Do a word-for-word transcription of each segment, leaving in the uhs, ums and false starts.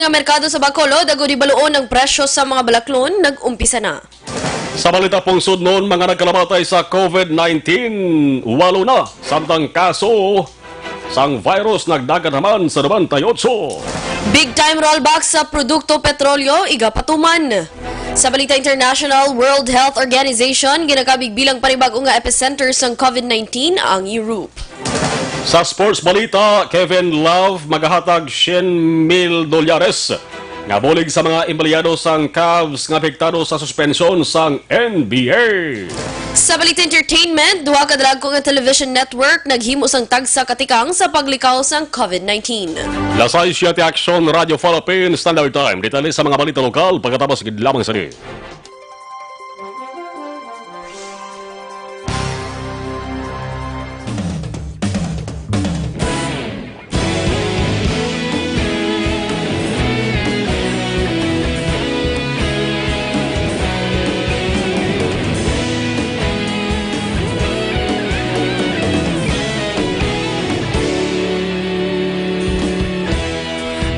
Nga merkado sa Bacolod, agod ibaluon ang presyo sa mga balaklon, nag-umpisa na. Sa balita pungsod, nun mga nagkalamatay sa COVID nineteen, walo na, samtang kaso sang virus nagdagan naman sa nobenta y otso. Big time rollback sa produkto petrolyo, igapatuman. Sa balita international, World Health Organization ginakabig bilang panibag-o nga epicenter sang COVID nineteen ang Europe. Sa sports balita, Kevin Love magahatag syen mil dolyares nga bulig sa mga empleyado sang Cavs nga apektado sa suspensyon sang N B A. Sa balita entertainment, duha ka dalagko nga television network naghimo sang tagsa ka tikang sa paglikaw sang COVID nineteen. Las sais siyete, Aksyon Radyo Philippines Standard Time. Detalye sa mga balita lokal pagkatapos gid lamang sini.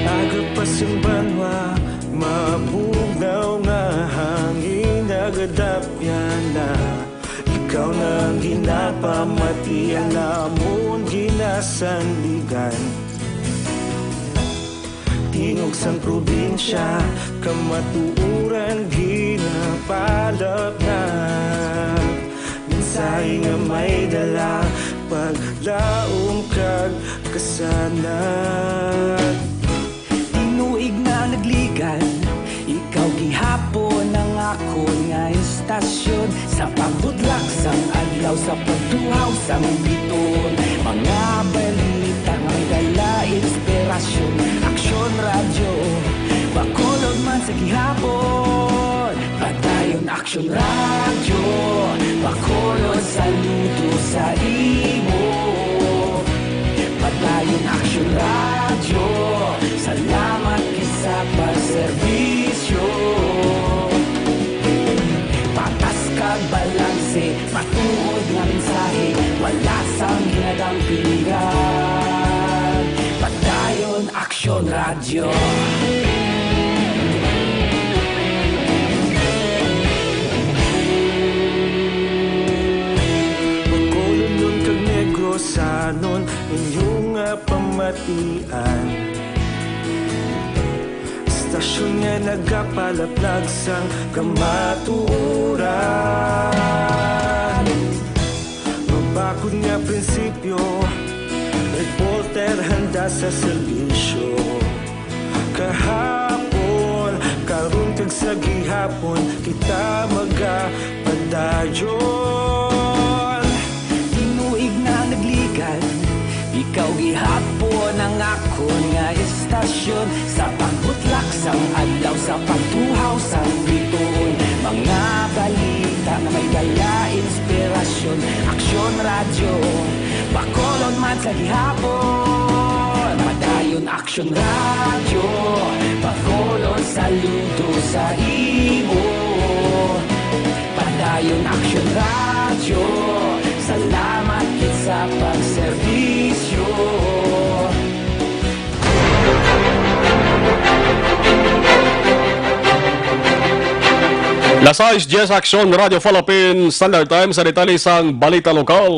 Aga pa sing banwa, mabugnaw nga hangin nagadapyan na. Ikaw na ang ginapamati, ang amon ginasandigan. Tingog sang probinsya, kamatuoran ginapalapnag. Mensahe nga may dala, paglaom kag kasanag. Tinuig na nagligad, ikaw gihapon ang akon nga estasyon. Sa pagbutlak sang adlaw, sa pagtuhaw sang bituon, mga balita nga may dala inspirasyon. Aksyon Radyo, Bacolod man sa gihapon. Padayon Aksyon Radyo, Bacolod, saludo sa imo. Padayon Aksyon Radyo, salamat gid sa pagserbisyo. Patas kag balanse, matuod nga mensahe, wala sang ginadampingan. Padayon Aksyon Radyo. Bacolodnon kag Negrosanon, inyo nga pamatian. Estasyon nga nagapalaplag sang kamatuoran. Mabakod nga prinsipyo, reporter handa sa serbisyo. Kahapon, karon kag sa gihapon, kita magapadayon. Tinuig na nagligad, ikaw gihapon ang akon nga estasyon. Sa pagbutlak sang adlaw, sa pagtuhaw sang bituon, mga balita nga may dala inspirasyon. Aksyon Radyo, Bacolod man sa gihapon. Padayon Aksyon Radyo, Bacolod, saludo sa imo. Padayon Aksyon Radyo, salamat gid sa pagserbisyo. Las sais dies, Aksyon Radyo Philippine Standard Time sa detalye sang balita lokal.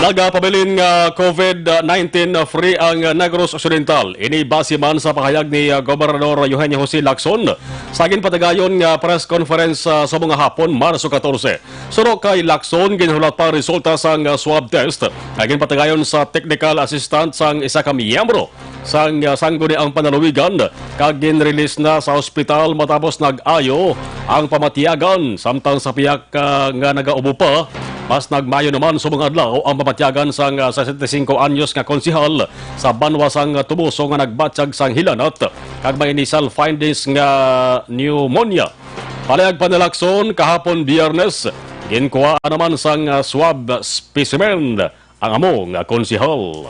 Nagapabilin nga COVID nineteen free ang Negros Occidental. Ini base man sa pahayag ni, uh, Gobernador Eugenio Jose Lacson sa ginpatigayon nga press conference, uh, sa mga hapon, Marso katorse. Suno kay Lacson, ginhulat pa ang resulta sang, uh, swab test nga ginpatigayon sa technical assistant sang isa ka miyembro sang, uh, Sangguniang Panlalawigan kag gin-release na sa ospital matapos nag-ayo ang pamatiagan, samtang sa pihak, uh, nga nagaubo pa, mas nagmaayo naman subong adlaw ang pamatiagan sang, uh, sesenta y cinco anyos nga konsehal sa banwa sang, uh, Toboso nga nagbatyag sang hilanat kag may initial findings nga pneumonia. Palayag pa ni Lacson, kahapon Biyernes, ginkuha naman sang, uh, swab specimen ang amo nga konsehal.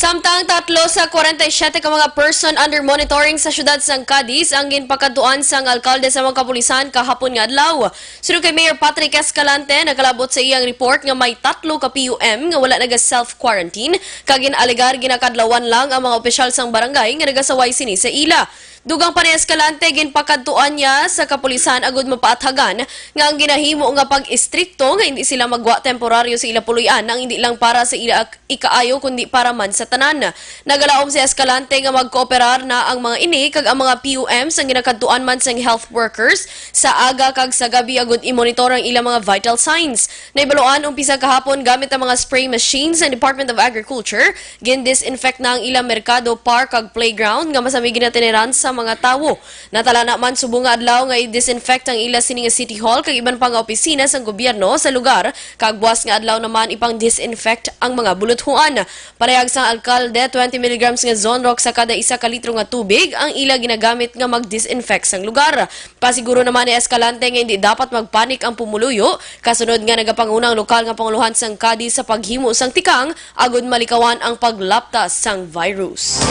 Samtang tatlo sa kwarenta y siyete ka mga person under monitoring sa siyudad sang Cadiz ang ginpakadtuan sang alkalde sa mga kapulisan kahapon nga adlaw. Suno kay Mayor Patrick Escalante, nakalabot sa iyang report nga may tatlo ka P U M nga wala naga-self-quarantine, kag gin-alegar ginakadlawan lang ang mga opisyal sang barangay nga nagasaway sini sa ila. Dugang pa ni Escalante, ginpakadtuan niya sa kapulisan agud mapaathagan nga ang ginahimo nga pag-istrikto nga hindi sila magwa temporaryo sa ila puloy-an ang hindi lang para sa ila ak-, ikaayo kundi para man sa tanan. Nagalaom si Escalante nga magkooperar na ang mga ini kag ang mga P U Ms ang ginakadtuan man sang health workers sa aga kag sa gabi agud i-monitor ang ilang mga vital signs. Naibaluan umpisa kahapon gamit ang mga spray machines sa Department of Agriculture. Gin-disinfect na ang ilang merkado, park, kag playground nga masami ginatineran sa mga tawo. Natala na man subong nga adlaw nga i-disinfect ang ila sini nga City Hall kag iban pa nga opisina sang gobyerno sa lugar, kag buas nga adlaw naman ipang-disinfect ang mga buluthuan. Parehag sang alkalde, twenty milligrams nga Zonrox sa kada isa ka litro nga tubig ang ila ginagamit nga mag-disinfect sang lugar. Pasiguro naman ni Escalante nga hindi dapat magpanik ang pumuluyo, kasunod nga nagapanguna ang lokal nga pangulohan sang Cadiz sa paghimo sang tikang agud malikawan ang paglaptas sang virus.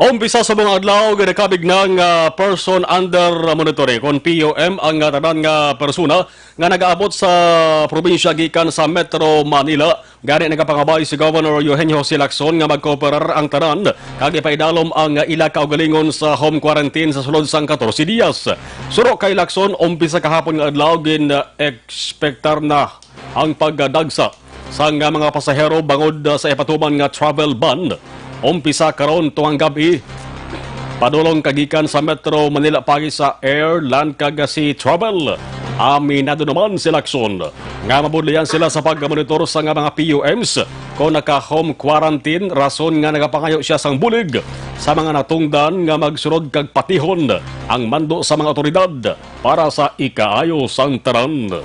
Umpisa sa mga adlaw, ginakabig na nga person under monitoring, kon P U M, ang, ah, tanan nga persona nga nagaabot sa probinsya gikan sa Metro Manila. Gani, nagapangabay si Governor Eugenio Jose Lacson nga magkooperar ang tanan kag ipaidalom ang ila kaugalingon sa home quarantine sa sulod sang katorse dias. Suno kay Lacson, umpisa kahapon nga adlaw, gin-ekspektar na ang pagdagsa sang mga pasahero bangod sa ipatuman nga travel ban. Umpisa karon tungang gab-i, padulong kagikan sa Metro Manila paagi sa air, land, kag sea travel. Aminado naman si Lacson nga mabudlayan sila sa pagmonitor sa nga mga P U Ms kon naka-home quarantine, rason nga nagapangayo siya sang bulig sa mga natungdan nga magsunod kag patihon ang mando sa mga awtoridad para sa ikaayo sang tanan.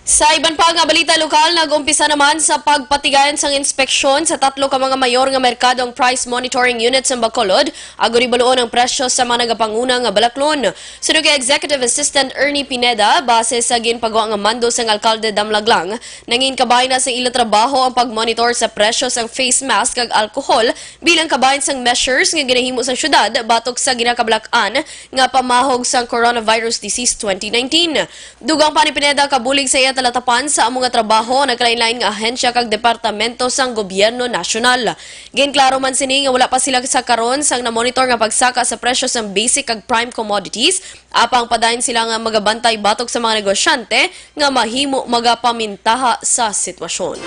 Sa iban pa nga balita lokal, nag-umpisa naman sa pagpatigayon sang inspeksyon sa tatlo ka mga mayor nga merkado ang Price Monitoring Unit sa Bacolod, agud ibaluon ang presyo sa mga nagapanguna nga balaklon. Suno kay Executive Assistant Ernie Pineda, base sa ginpagwa nga mando sang alkalde Damlaglang, nangin kabay na sa ila trabaho ang pagmonitor sa presyo sang face mask kag alcohol bilang kabahin sang measures nga ginahimo sang syudad batok sa ginakabalak-an nga pamahog sang coronavirus disease twenty nineteen. Dugang pa ni Pineda, kabulig sa iya talatapan sa amo nga trabaho ang nagkalain-lain nga ahensya kag departamento sang gobyerno nasyonal. Ginklaro man sini nga wala pa sila sa karon sang namonitor nga pagsaka sa presyo sang basic kag prime commodities, apang padayon sila nga magabantay batok sa mga negosyante nga mahimo magapamintaha sa sitwasyon.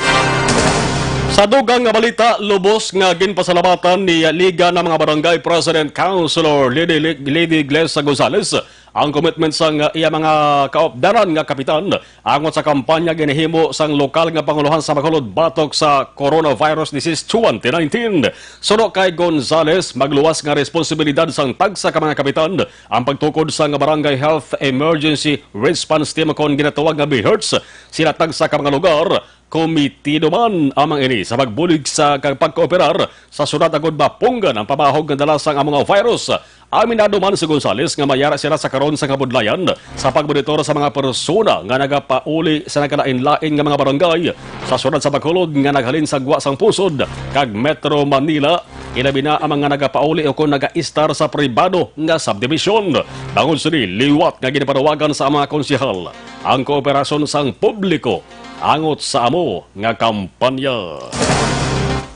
Sa dugang nga balita, lubos nga ginpasalamatan ni Liga ng mga Barangay President Councilor Lady, Lady Glessa Gonzales ang commitment sang iya mga kaupdanan nga kapitan angot sa kampanya ginahimo sang lokal nga pangulohan sa Bacolod batok sa coronavirus disease twenty nineteen. Suno kay Gonzales, magluwas nga responsibilidad sang tagsa ka mga kapitan ang pagtukod sang Barangay Health Emergency Response Team, kon ginatawag nga BHERTs. Sila tagsa ka mga lugar, komitido man amang ini sa pagbulig sa kag pagkooperar sa syudad agud mapunggan ang pamahog nga dala sang amo nga virus. Aminado man si Gonzales nga mayara sila sa karon sa kabudlayan sa pagmonitor sa mga persona nga nagapauli sa nagkalain-lain nga mga barangay sa syudad sa Bacolod nga naghalin sa gwa sang Pusod kag Metro Manila, ilabi na ang mga nagapauli o kon nagaistar sa pribado nga subdivision. Bangod sini, liwat nga ginapanawagan sa mga konsehal ang kooperasyon sang publiko angot sa amo nga kampanya.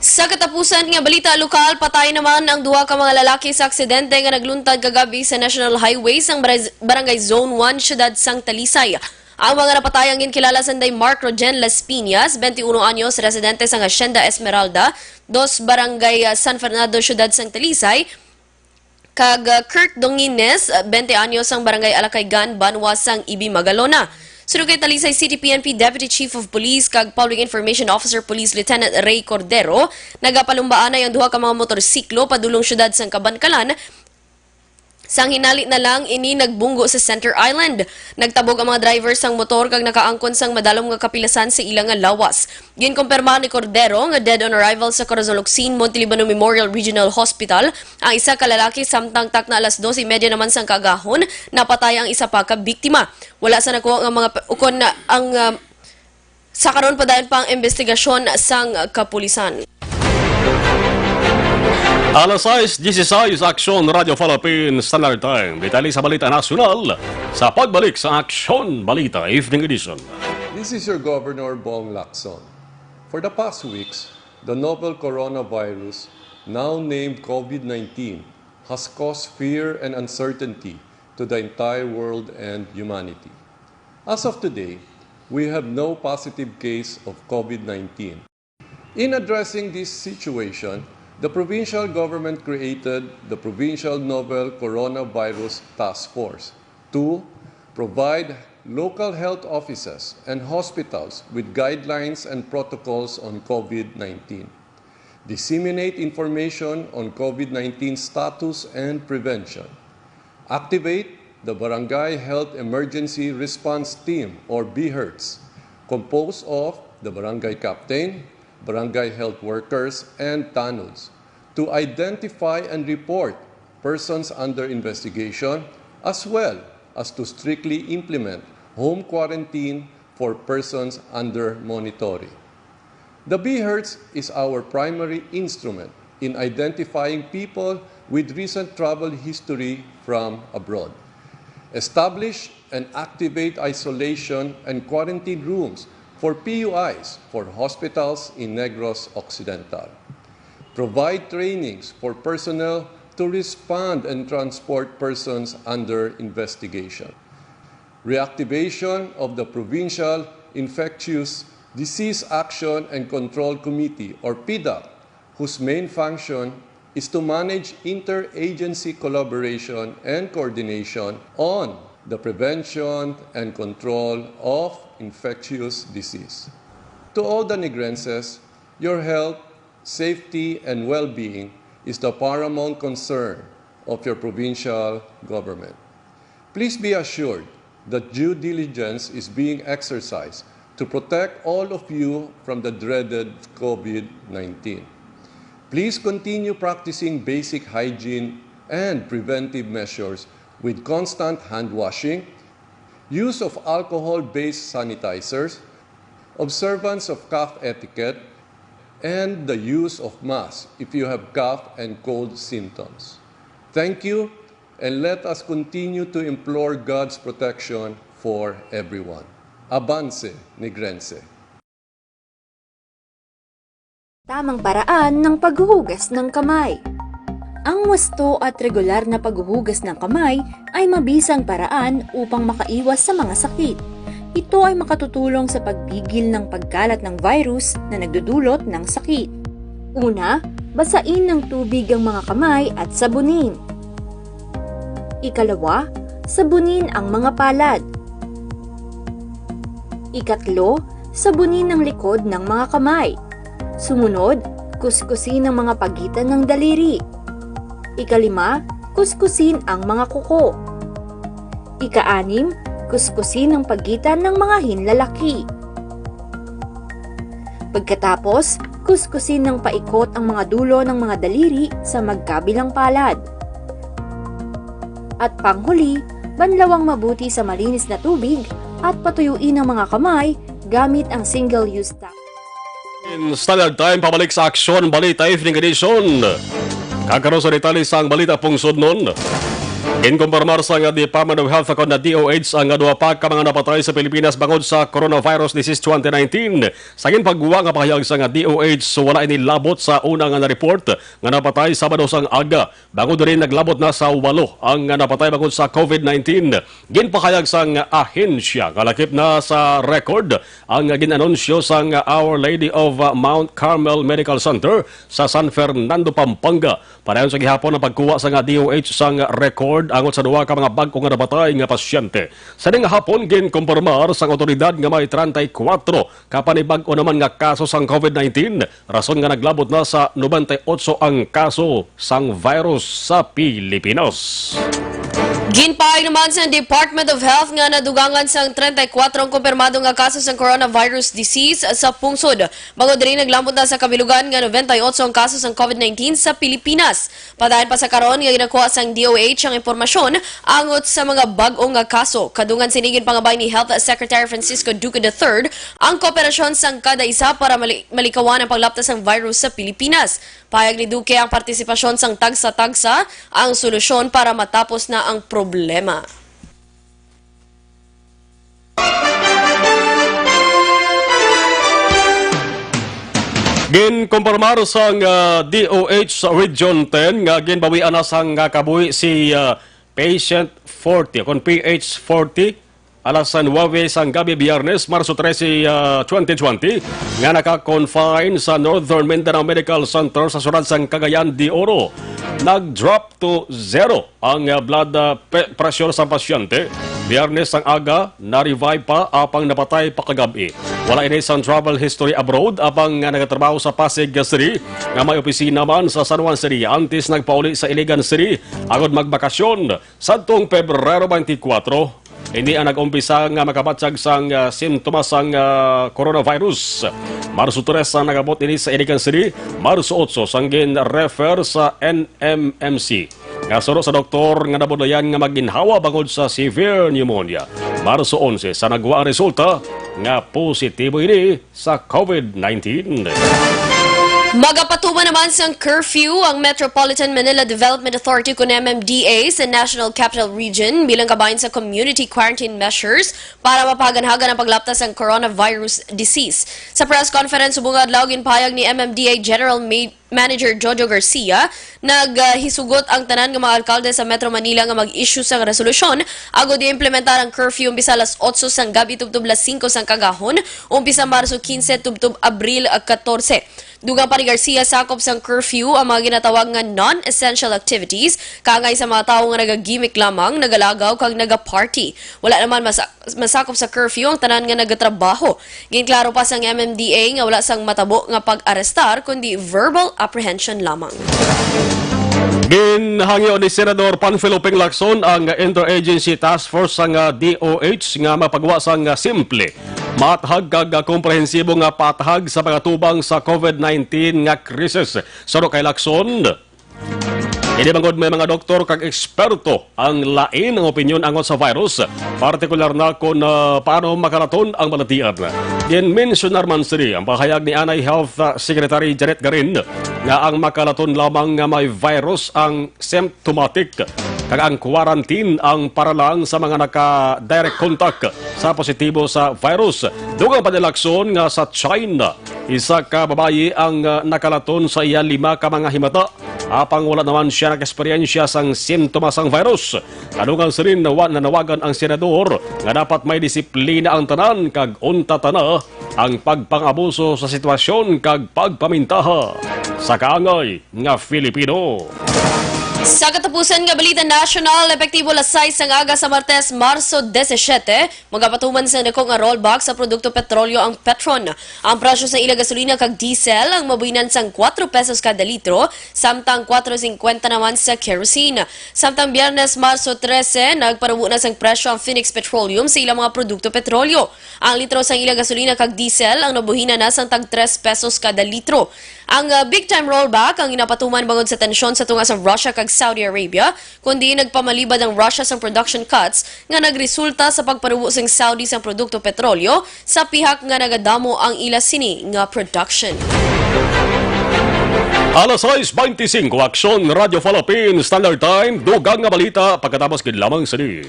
Sa katapusan nga balita lokal, patay naman ang duha ka mga lalaki sa aksidente nga nagluntad kagabi sa National Highway sang Baraz-, Barangay Zone one, Siyudad sang Talisay. Ang mga napatay ang ginkilala sanday Mark Rogen Las Piñas, twenty-uno anyos, residente sang Hacienda Esmeralda, dos, Barangay, ah, San Fernando, Siyudad sang Talisay, kag, ah, Kirk Dongines, ah, twenty anyos, sang Barangay Alakaygan, banwa sang Ibi, Magalona. Suno kay Talisay City P N P Deputy Chief of Police kag Public Information Officer Police Lieutenant Ray Cordero, nagapalumbaanay ang duha ka mga motorsiklo padulong siyudad sang Kabankalan. Sang hinali na lang ini nagbunggo sa Center Island. Nagtabog ang mga driver sang motor kag nakaangkon sang madalom nga kapilasan sa ila nga lawas. Ginkumpirma ni Cordero nga dead on arrival sa Corazon Locsin Montelibano Memorial Regional Hospital ang isa ka lalaki samtang takna alas dose y media naman sang kaagahon, napatay ang isa pa ka biktima. Wala sa nakuha nga mga pa-, ukon na ang, ah, sa karon padayon pa ang investigasyon sang kapulisan. Alas sais dieciséis, Aksyon Radyo Philippines Standard Time. Detalye sa balita nasyonal sa pagbalik sa Aksyon Balita Evening Edition. This is your Governor Bong Lacson. For the past weeks, the novel coronavirus, now named COVID nineteen, has caused fear and uncertainty to the entire world and humanity. As of today, we have no positive case of COVID nineteen. In addressing this situation, the provincial government created the Provincial Novel Coronavirus Task Force to provide local health offices and hospitals with guidelines and protocols on COVID nineteen, disseminate information on COVID nineteen status and prevention, activate the Barangay Health Emergency Response Team or BHERTs, composed of the barangay captain, barangay health workers, and tanods, to identify and report persons under investigation, as well as to strictly implement home quarantine for persons under monitoring. The BHERTs is our primary instrument in identifying people with recent travel history from abroad. Establish and activate isolation and quarantine rooms for PUIs for hospitals in Negros Occidental. Provide trainings for personnel to respond and transport persons under investigation. Reactivation of the Provincial Infectious Disease Action and Control Committee or PDAC, whose main function is to manage interagency collaboration and coordination on the prevention and control of infectious disease. To all the Negrenses, your health, safety, and well-being is the paramount concern of your provincial government. Please be assured that due diligence is being exercised to protect all of you from the dreaded COVID nineteen. Please continue practicing basic hygiene and preventive measures with constant hand washing, use of alcohol-based sanitizers, observance of cough etiquette, and the use of masks if you have cough and cold symptoms. Thank you, and let us continue to implore God's protection for everyone. Avanse, Negrense. Tamang paraan ng paghuhugas ng kamay. Ang wasto at regular na paghuhugas ng kamay ay mabisang paraan upang makaiwas sa mga sakit. Ito ay makatutulong sa pagpigil ng pagkalat ng virus na nagdudulot ng sakit. Una, basain ng tubig ang mga kamay at sabunin. Ikalawa, sabunin ang mga palad. Ikatlo, sabunin ang likod ng mga kamay. Sumunod, kuskusin ang mga pagitan ng daliri. Ikalima, kuskusin ang mga kuko. Ikaanim, kuskusin ang pagitan ng mga hinlalaki. Pagkatapos, kuskusin ng paikot ang mga dulo ng mga daliri sa magkabilang palad. At panghuli, banlawang mabuti sa malinis na tubig at patuyuin ang mga kamay gamit ang single-use towel. In Standard Time, pabalik sa Aksyon Balita Evening Edition. Kag karon sa detalye sang balita pungsod nun. Ginkumpirmar sang Department of Health o kon DOH ang duha pa ka mga napatay sa Pilipinas bangod sa coronavirus disease twenty nineteen. Sa ginpagwa nga pahayag sang DOH, wala ini labot sa una nga na-report nga napatay Sabado sang aga. Bangod diri, naglabot na sa walo ang napatay bangod sa COVID nineteen. Ginpahayag sang ahensya nga lakip na sa record ang gin-anunsyo sang Our Lady of Mount Carmel Medical Center sa San Fernando, Pampanga. Padayon sa gihapon ang pagkuha sang DOH sang record angot sa duha ka mga bag-o nga napatay nga pasyente. Sa ning hapon, ginkumpirmar sang awtoridad nga may treinta y cuatro ka panibag-o naman nga kaso sang COVID nineteen, rason nga naglabot na sa noventa y ocho ang kaso sang virus sa Pilipinas. Ginpahayag naman sa Department of Health nga nadugangan sang treinta y cuatro ang kumpirmado nga kaso sang coronavirus disease sa pungsod. Bangod diri, naglambot na sa kabilugan nga noventa y ocho ang kaso sang COVID nineteen sa Pilipinas. Padayon pa sa karon nga ginakuha sang D O H ang impormasyon angot sa mga bag-o nga kaso. Kadungan sini, ginpangabay ni Health Secretary Francisco Duque the third ang kooperasyon sang kada isa para mali-, malikawan ang paglapta sang virus sa Pilipinas. Pahayag ni Duque, ang partisipasyon sang tagsa-tagsa ang solusyon para matapos na ang problema. Ginkompormar sang, ah, D O H sa Region ten nga ginbawian na sang, ah, kabuhi si, ah, Patient forty, kon P H forty, alas nuebe sang gabi, Biyernes, Marso trese, ah, twenty twenty, nga naka-confine sa Northern Mindanao Medical Center sa siyudad sang Cagayan de Oro. Nag-drop to zero ang, ah, blood, ah, pe-, pressure sa pasyente. Biyernes sang aga, na-revive pa, apang napatay pa kagab-i. Wala ini sang travel history abroad, apang nga nagatrabaho sa Pasig City, nga may opisina man sa San Juan City, antes nagpauli sa Iligan City agod magbakasyon. Sadtong Pebrero twenty-four, ini ang nag-umpisa nga makabatyag sang, ah, sintomas sang, ah, coronavirus. Marso tres ang nag-abot ini sa Iligan City, Marso otso sang gin-refer sa N M M C nga suno sa doktor nga nabudlayan nga maginhawa bangod sa severe pneumonia. Marso onse sa nagwa ang resulta nga positibo ini sa COVID nineteen. Magapatuman naman sang curfew ang Metropolitan Manila Development Authority, kun M M D A, sa National Capital Region bilang kabahin sa community quarantine measures para mapahaganhagan ang paglapta sang coronavirus disease. Sa press conference subong nga adlaw, ginpahayag ni M M D A General Ma-, Manager Jojo Garcia, naghisugot ang tanan nga mga alkalde sa Metro Manila nga mag-issue sang resolusyon agod i-implementar ang curfew umpisa alas otso sang gabi tubtob alas singko sang kagahon, umpisa Marso kinse tubtob Abril katorse. Dugang pa ni Garcia, sakop sang curfew ang mga ginatawag nga non-essential activities, kaangay sa mga tawo nga nagagimik lamang, nagalagaw, kag nagaparty. Wala naman masa-, masakop sa curfew ang tanan nga nagatrabaho. Ginklaro pa sang M M D A nga wala sang matabo nga pag-arestar, kundi verbal apprehension lamang. Ginhangyo ni Senador Panfilo Ping Lacson ang Interagency Task Force sang, ah, D O H nga mapagwa sang, ah, simple, maathag kag, ah, komprehensibo nga pathag sa pagtubang sa COVID nineteen nga krisis. Suno kay Lacson, ini bangod may mga doktor kag eksperto ang lain ang opinyon angot sa virus, partikular na kon, ah, paano makalaton ang balatian. Ginmensyonar man sini ang pahayag ni anay Health, ah, Secretary Janet Garin nga ang makalaton lamang nga may virus ang symptomatic, kag ang quarantine ang para lang sa mga naka-direct contact sa positibo sa virus. Dugang pa ni Lacson nga sa China, isa ka babayi ang, ah, nakalaton sa iya lima ka mga himata, apang wala naman sia nag-eksperyensya sang sintomas sang virus. Kadungan sini, nawa-, nanawagan ang senador nga dapat may disiplina ang tanan kag untat na ang pagpang-abuso sa sitwasyon kag pagpamintaha sa kaangay nga Filipino. Sa katapusan nga balita nasyonal, epektibo alas sais sang aga sa Martes, Marso disisiete, magapatuman sa dako nga rollback sa produkto petrolyo ang Petron. Ang presyo sa ila gasolina kag diesel ang mabuhinan sang kuwatro pesos kada litro, samtang kuwatro singkwenta naman sa kerosene. Samtang Biyernes, Marso trese, nagpanubo na sang presyo ang Phoenix Petroleum sa ilang mga produkto petrolyo. Ang litro sang ila gasolina kag diesel ang nabuhinan na sang tag tres pesos kada litro. Ang, ah, big time rollback ang ginapatuman bangod sa tensyon sa tunga sa Russia kag Saudi Arabia, kundi nagpamalibad ang Russia sang production cuts nga nagresulta sa pagpanubo sang Saudi sang produkto petrolyo sa pihak nga nagadamo ang ila sini nga production. Alas sais beintisinko, Aksyon Radio Philippines Standard Time, dugang nga balita pagkatapos gid lamang sini.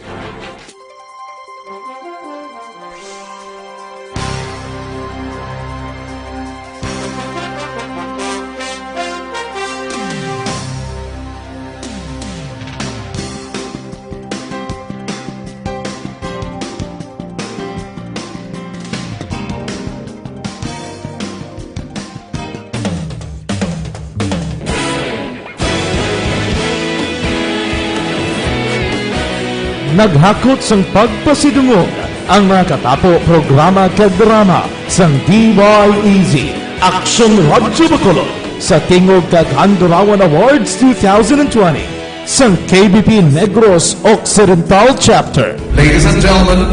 Naghakot sang pagpasidungog ang mga katapo, programa kag drama sang D Y E Z, Aksyon Radyo Bacolod, sa Tingog kag Handurawan Awards two thousand twenty. sang K B P Negros Occidental Chapter. Ladies and gentlemen,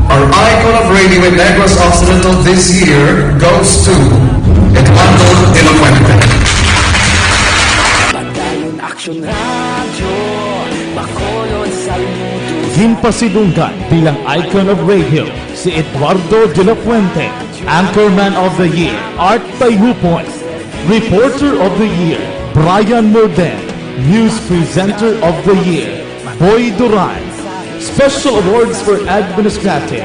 our icon of radio in Negros Occidental this year goes to Eduardo de la Fuente. Padayon Aksyon Radyo, Bacolod, Salmudo. Ginpasidunggan bilang icon of radio si Eduardo de la Fuente, Anchorman of the Year, Art Tayhupoy, Reporter of the Year, Brian Morden, News Presenter of the Year, Boy Duran, Special Awards for Administrative,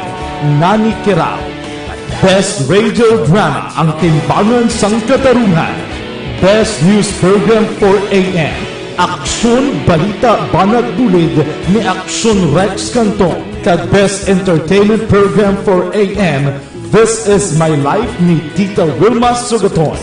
Nani Kirao, Best Radio Drama, Ang Timbangan sang Katarungan, Best News Program four A M, Aksyon Balita Banat Bulid ni Aksyon Rex Cantong, kag Best Entertainment Program four A M, This Is My Life ni Tita Wilma Sugaton.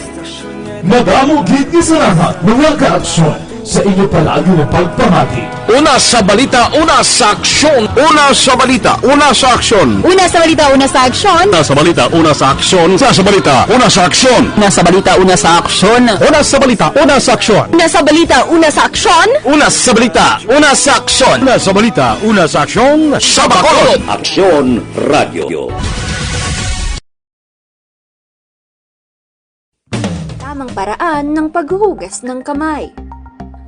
Madamo gid nga salamat, mga ka-aksyon, sa inyo palagi nga pagpamati. Una sa balita, una sa aksyon. Una sa balita, una sa aksyon. Una sa balita, una sa aksyon. Una sa balita, una sa aksyon. Una sa balita, una sa aksyon. Una sa balita, una sa aksyon. Una sa balita, una sa aksyon. Una sa balita, una sa aksyon. Una sa balita, una sa aksyon. Una sa balita, una sa aksyon. Sa Bacolod. Aksyon Radyo. Tamang paraan ng paghuhugas ng kamay.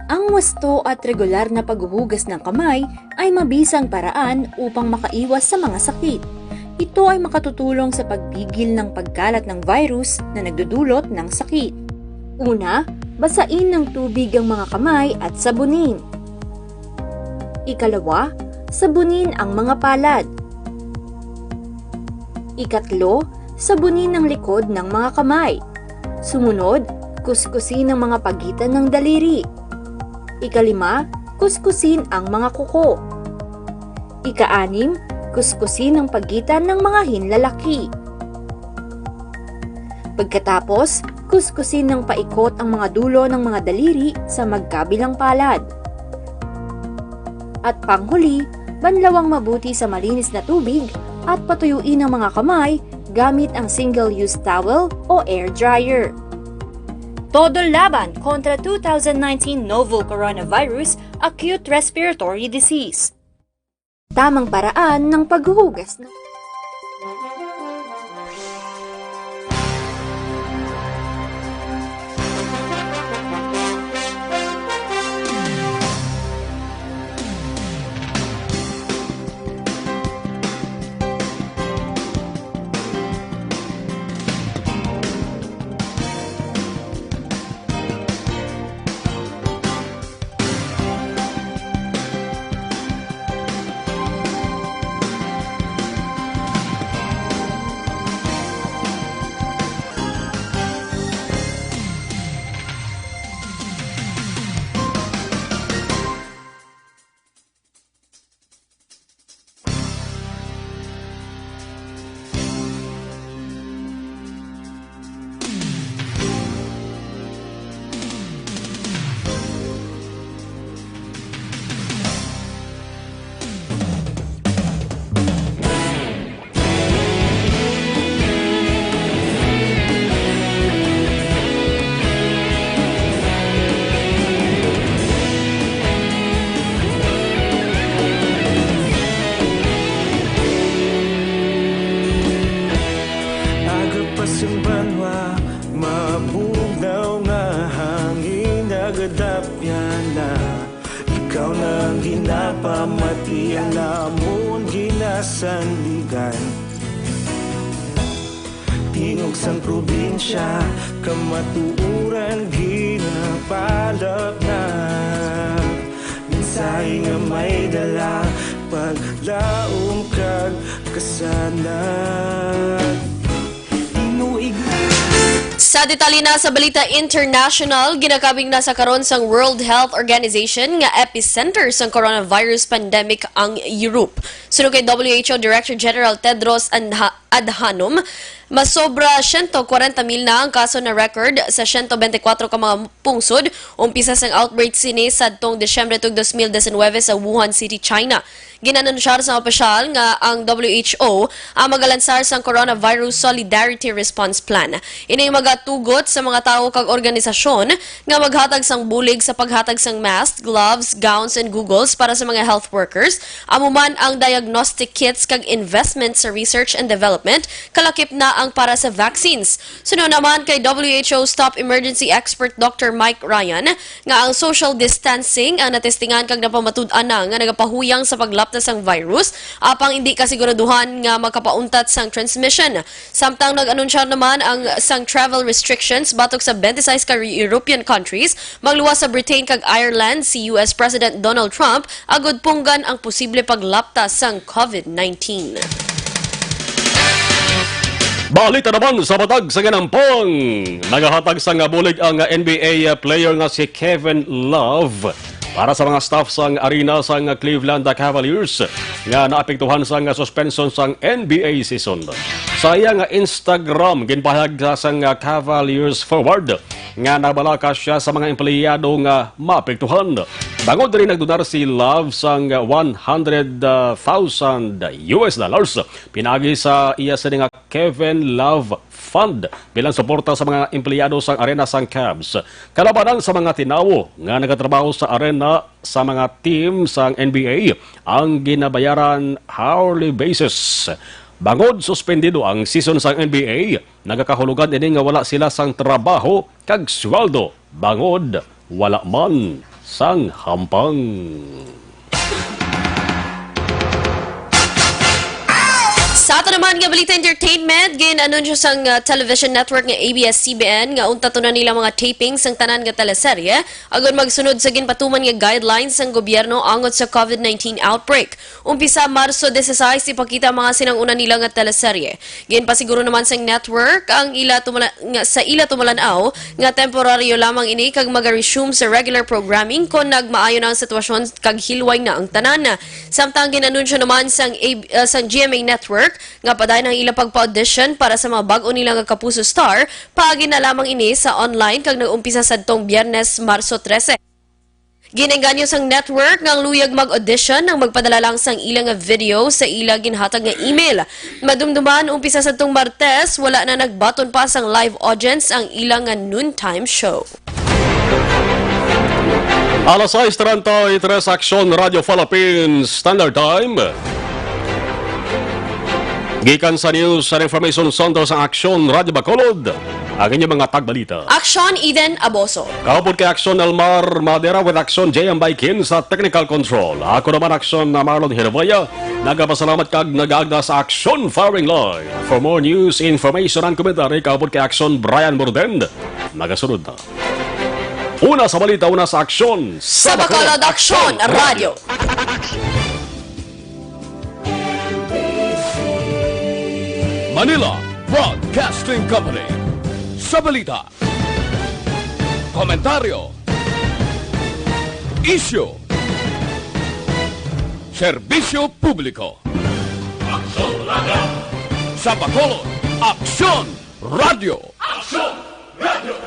Ang wasto at regular na paghuhugas ng kamay ay mabisang paraan upang makaiwas sa mga sakit. Ito ay makatutulong sa pagpigil ng pagkalat ng virus na nagdudulot ng sakit. Una, basain ng tubig ang mga kamay at sabunin. Ikalawa, sabunin ang mga palad. Ikatlo, sabunin ang likod ng mga kamay. Sumunod, kuskusin ang mga pagitan ng daliri. Ikalima, kuskusin ang mga kuko. Ikaanim, kuskusin ang pagitan ng mga hinlalaki. Pagkatapos, kuskusin ng paikot ang mga dulo ng mga daliri sa magkabilang palad. At panghuli, banlawang mabuti sa malinis na tubig at patuyuin ang mga kamay gamit ang single-use towel o air dryer. Todo laban kontra two thousand nineteen novel coronavirus acute respiratory disease. Tamang paraan ng paghuhugas ng Agapas ang banwa, mabugnaw nga hangin, nagadapyan na. Ikaw na ang ginapamati, ang namon ginasandigan. Tingog sang probinsya, kamatuoran ginapalapnag. Mensahe nga may dala, paglaom kag kasanag. Tinuig Sa detalye na sa balita international, ginakabig na sa karon sang World Health Organization nga epicenter sang coronavirus pandemic ang Europe. Suno kay W H O Director General Tedros Anha- Adhanom, Masobra siyento kwarenta mil na ang kaso na record sa siyento bente kwatro ka mga pungsod, umpisa sang outbreak sini sadtong Disyembre tuig dos mil disinwebe sa Wuhan City, China. Ginanunsyar sa opisyal nga ang W H O ang magalansar sang Coronavirus Solidarity Response Plan. Ini magatugot sa mga tawo kag organisasyon nga maghatag sang bulig sa paghatag sang mask, gloves, gowns, and goggles para sa mga health workers, amo man ang diagnostic kits kag investment sa research and development, kalakip na ang para sa vaccines. Suno naman kay W H O top emergency expert Doctor Mike Ryan nga ang social distancing ang natestingan kag napamatud-an na nga nagapahuyang sa paglapta sang virus, apang indi kasiguraduhan nga makapauntat sang transmission. Samtang nag-anunsya naman ang sang travel restrictions batok sa twenty-six ka European countries, magluwas sa Britain kag Ireland si U S President Donald Trump agud punggan ang posible paglapta sang COVID nineteen. Balita naman sa Matag sa Ganampang. Nagahatag sang bulig ang N B A player nga si Kevin Love para sa mga staff sang arena sang Cleveland Cavaliers nga naapektuhan sang suspension sang N B A season. Sa iya nga Instagram, ginpahayag sang Cavaliers forward nga nabalaka siya sa mga empleyado nga maapektuhan. Bangod diri, nagdonar si Love sang one hundred thousand U S dollars pinaagi sa iya sini nga Kevin Love Fund bilang suporta sa mga empleyado sang arena sang Cavs. Kalabanan sa mga tinawo nga nagatrabaho sa arena sa mga team sang N B A ang ginabayaran hourly basis. Bangod suspendido ang season sang N B A, nagakahulogan ini nga wala sila sang trabaho kag sweldo bangod wala man sang hampang. Sa ato naman nga balita entertainment, gin-anunsyo sang, uh, television network nga A B S C B N nga untat na nila mga taping sang tanan nga teleserye agud magsunod sa ginpatuman nga guidelines sang gobyerno angot sa COVID nineteen outbreak. Umpisa Marso dieciséis, ipakita ang mga sinang-una nila nga teleserye. Ginpasiguro naman sang network ang ila tumala-, nga, sa ila tumalan-aw nga temporaryo lamang ini kag maga-resume sa regular programming kon nagmaayo na ang sitwasyon kag hilway na ang tanan. Samtang gin-anunsyo naman sang A-, uh, sang G M A Network nga padayon ang ila pagpa-audition para sa mga bag-o nila nga Kapuso Star, paagi na lamang ini sa online kag nag-umpisa sadtong Biyernes, Marso trese. Ginaengganyo sang network nga ang luyag mag-audition ang magpadala lang sang ila nga video sa ila ginhatag nga email. Madumduman, umpisa sadtong Martes, wala na nagbaton pa sang live audience ang ila nga noontime show. Alas sais treinta y tres, Aksyon Radio Philippines Standard Time. Gikan sa News and Information Center sa Aksyon Radio Bacolod, ang inyong mga tagbalita. Aksyon Eden Aboso. Kaupod kay Aksyon Elmar Madera with Aksyon J M Baikin sa technical control. Ako naman, Aksyon na Marlon Hirvaya, nagapasalamat kag nagaagda sa Aksyon Firing Line. For more news, information, and commentary, kaupod kay Aksyon Brian Morden. Magasunod na. Una sa balita, una sa aksyon. Sa Bacolod Aksyon Radio. Manila Broadcasting Company. Sa balita, komentaryo, isyu, serbisyo publiko. Aksyon Radio. Sa Bacolod, Aksyon Radio. Aksyon Radio.